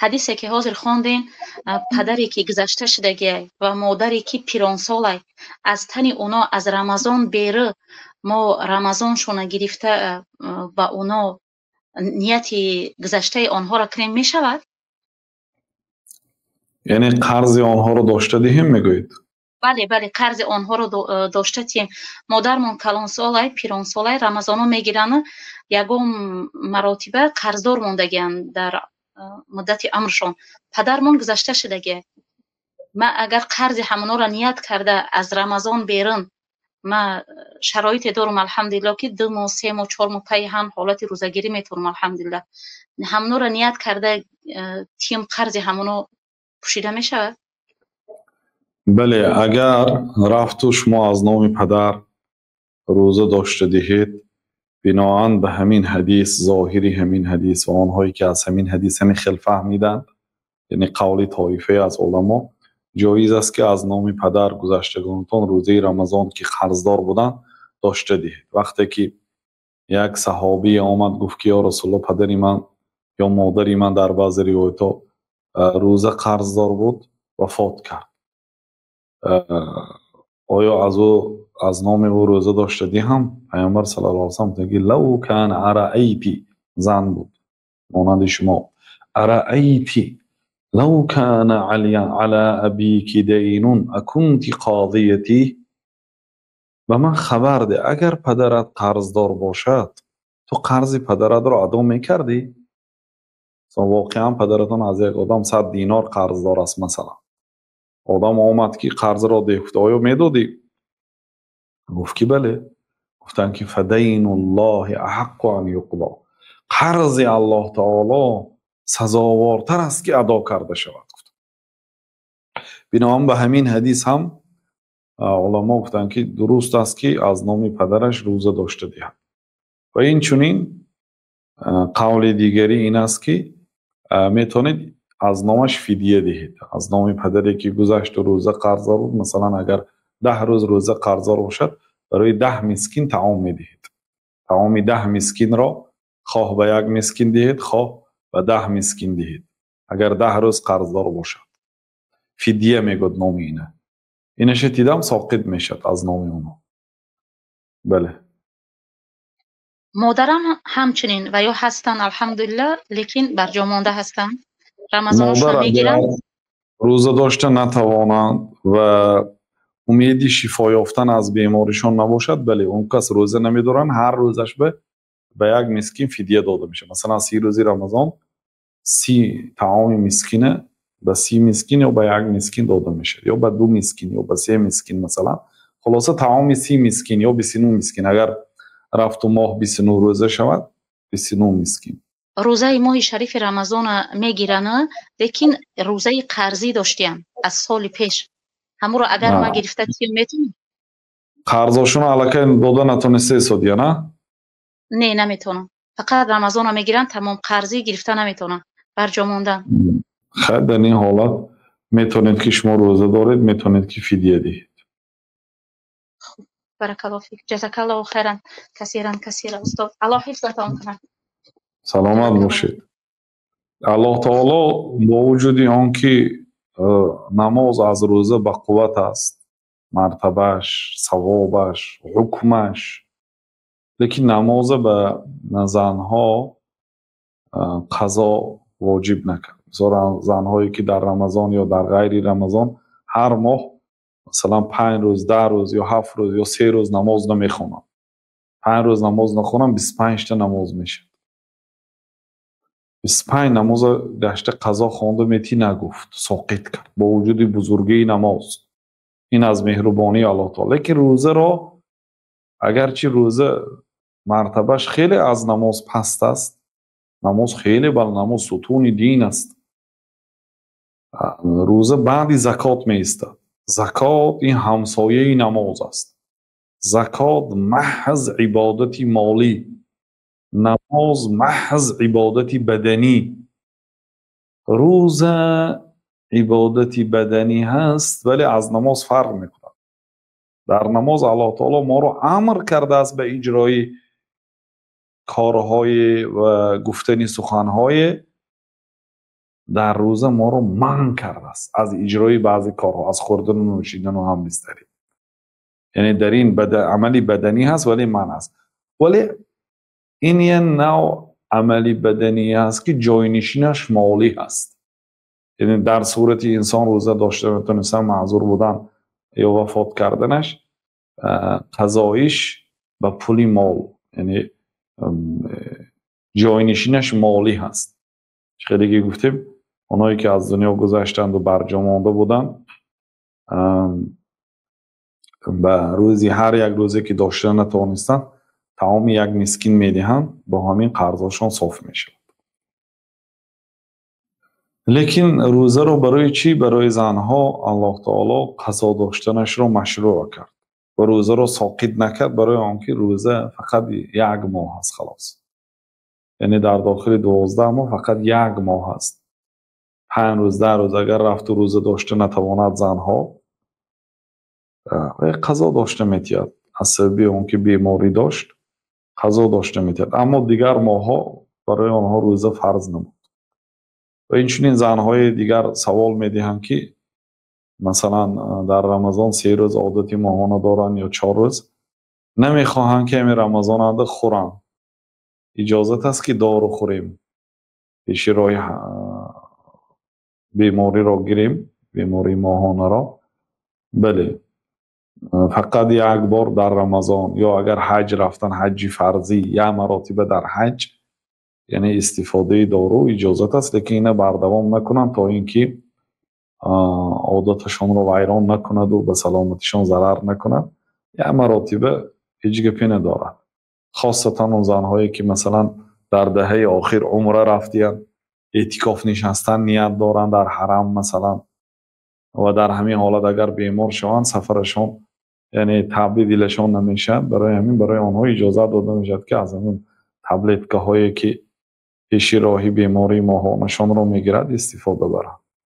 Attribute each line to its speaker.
Speaker 1: Ҳадисе ки ҳозир хондем, падаре ки гузашта шудагиай ва модаре ки пиронсолай, аз тани оно аз Рамазон беру мо Рамазоншона гирифта ба оно нияти гузаштаи онҳоро кунем, мешавад?
Speaker 2: Яъне қарзи онҳоро дошта диҳем, мегӯед?
Speaker 1: Бале, бале, қарзи онҳоро дошта тием. Модармон калонсолай, пиронсолай, Рамазоно мегиранд, ягон маротиба қарздор мондагианд дар муддати амршон. Падармон гузашта шудагиай. Ма агар қарзи ҳамонҳоро ният карда аз Рамазон берун, ма шароите дорум, алҳамдулилло, ки 2 моҳ, 3 моҳ, 4 моҳ пайи ҳам ҳолати рӯзагирӣ метавонам, алҳамдулилло. Ҳамонҳоро ният карда тием, қарзи ҳамоно пӯшида мешавад?
Speaker 2: Бале, агар рафту шумо аз номи падар рӯза дошта диҳед, биноан ба ҳамин ҳадис, зоҳири ҳамин ҳадис ва онҳое ки аз ҳамин ҳадис ҳамин хел фаҳмиданд, яъне қавли тоифае аз уламо, ҷоиз аст, ки аз номи падар гузаштагонатон рӯзаи Рамазон, ки қарздор буданд, дошта диҳед. Вақте ки як саҳобие омад, гуфт, ки ё Расулулло, падари ман ё модари ман, дар баъзе ривоятҳо, рӯза қарздор буд, вафот кард, оё аз ӯ аз номи ӯ рӯза дошта диҳам? Паёмбар саллаллоҳу алайҳи васаллам гуфтанд, ки лав кана араайти, зан буд монанди шумо, араайти лав кана ала абики дайнун акунти қозиятӣ, ба ман хабар деҳ, агар падарат қарздор бошад, ту қарзи падаратро адо мекардӣ? Воқеан падаратон аз як одам 100 динор қарздор аст, масалан. Одам омад, ки қарзро деҳ, гуфт, оё медодӣ? Гуфт, ки бале. Гуфтанд, ки фадайнуллоҳи аҳаққу ан юқзо, қарзи Аллоҳ таоло сазовортар аст, ки адо карда шавад. Биноан ба ҳамин ҳадис ҳам уламо гуфтанд, ки дуруст аст, ки аз номи падараш рӯза дошта диҳад. Ва инчунин қавли дигарӣ ин аст, ки метавонед аз номаш фидия диҳед. Аз номи падаре, ки гузашту рӯза қарздор буд, масалан, агар 10 рӯз рӯза қарздор бошад, барои 10 мискин таом медиҳед. Таоми 10 мискинро хоҳ ба як мискин диҳед, хоҳ ба 10 мискин диҳед, агар 10 рӯз қарздор бошад. Фидия мегӯяд номи ина. Инаша дидам, соқит мешавад аз номи онҳо, бале.
Speaker 1: Модарам ҳамчунин ва ё ҳастанд, алҳамдулилло, лекин барҷомонда ҳастанд, Рамазонашон мегиранд.
Speaker 2: Рӯза дошта натавонанд ва умеди шифо ёфтан аз беморишон набошад, бале, он кас рӯза намедоранд, ҳар рӯзаш ба як мискин фидия дода мешавад. Масалан, 30 рӯзи Рамазон 30 таоми мискина ба 30 мискин ё ба як мискин дода мешавад, ё ба ду мискин, ё ба се мискин, масалан. Хулоса, таоми 30 мискин ё 29 мискин. Агар рафту моҳ 29 рӯза шавад, 29 мискин.
Speaker 1: Рӯзаи моҳи шарифи Рамазона мегиранд, лекин рӯзаи қарзӣ доштиям аз соли пеш. Ҳамуро агар ма гирифта тиём, метавонам?
Speaker 2: Қарзошуно аллакай дода натониста истодия, на?
Speaker 1: Не, наметавонам. Фақат Рамазона мегиранд, тамом, қарзӣ гирифта наметавонам, барҷо мондан.
Speaker 2: Хайр, дар ин ҳолат метавонед, ки шумо рӯза доред, метавонед, ки фидия диҳед.
Speaker 1: Баракаллоҳу фик, ҷазакаллоҳу хайран касиран касира, устод. Аллоҳ ҳифзатон кунад.
Speaker 2: Саломат бошед. Аллоҳ таоло бо вуҷуди он ки намоз аз рӯза бақувват аст, мартабааш, савобаш, ҳукмаш, лекин намоза ба занҳо қазо воҷиб накард. Мисол, занҳое ки дар Рамазон ё дар ғайри Рамазон ҳар моҳ, масалан, 5 рӯз, 10 рӯз ё 7 рӯз ё 3 рӯз намоз намехонанд, 5 рӯз намоз нахонанд, 25-та намоз мешавад. 25 намоза гашта қазо хонда метӣ нагуфт, соқит кард бо вуҷуди бузургии намоз. Ин аз меҳрубонии Аллоҳ таоло. Лекин рӯзаро, агарчи рӯза мартабаш хеле аз намоз паст аст, намоз хеле бал, намоз сутуни дин аст, рӯза баъди закот меистад. Закот ин ҳамсояи намоз аст. Закот маҳз ибодати молӣ, намоз маҳз ибодати баданӣ. Рӯза ибодати баданӣ ҳаст, вале аз намоз фарқ мекунад. Дар намоз Аллоҳ таоло моро амр кардааст ба иҷрои корҳое ва гуфтани суханҳое. Дар рӯза моро манъ кардааст аз иҷрои баъзе корҳо, аз хӯрдану нӯшидану ҳамбистарӣ. Яъне дар ин амали баданӣ ҳаст, вале манъ аст. Вале ин як навъ амали баданӣ аст, ки ҷойнишинаш молӣ ҳаст. Яъне дар сурати инсон рӯза дошта натониста, маъзур будан ё вафот карданаш, қазоиш ба пули мол, яъне ҷойнишинаш молӣ ҳаст. Хеле ки гуфтем, онҳое ки аз дунё гузаштанду барҷо монда буданд, ба рӯзи ҳар як рӯзе ки дошта натавонистанд, таоми як мискин медиҳанд, бо ҳамин қарзошон соф мешавад. Лекин рӯзаро барои чӣ барои занҳо Аллоҳ таоло қазо доштанашро машрӯъ кард ва рӯзаро соқит накард? Барои он ки рӯза фақат як моҳ аст, халос. Яъне дар дохили 12 моҳ фақат як моҳ аст. 5 рӯз, 10 рӯз агар рафту рӯза дошта натавонад занҳо, қазо дошта метиҳад. Аз сабаби он ки беморӣ дошт, қазо дошта метиҳад. Аммо дигар моҳҳо барои онҳо рӯза фарз набуд. Ва инчунин занҳои дигар савол медиҳанд, ки масалан дар Рамазон 3 рӯз одати моҳона доранд ё 4 рӯз, намехоҳанд, ки ҳамин Рамазонанда хӯранд. Иҷозат аст, ки дору хӯрем, пеши роҳи бемориро гирем, бемории моҳонаро? Бале, фақат як бор дар Рамазон ё агар ҳаҷ рафтан, ҳаҷи фарзӣ, як маротиба дар ҳаҷ, яъне истифодаи дору иҷозат аст, лекин ина бардавом накунанд, то ин ки одаташонро вайрон накунаду ба саломатишон зарар накунад. Як маротиба ҳеҷ гапе надорад. Хосатан он занҳое ки масалан дар даҳаи охир умра рафтиянд, эътикоф нишастан ният доранд дар ҳарам масалан, ва дар ҳамин ҳолат агар бемор шаванд, сафарашон, яъне таби дилашон намешавад. Барои ҳамин барои онҳо иҷозат дода мешавад, ки аз ҳамин таблеткаҳое ки пеши роҳи бемории моҳонашонро мегирад, истифода баранд.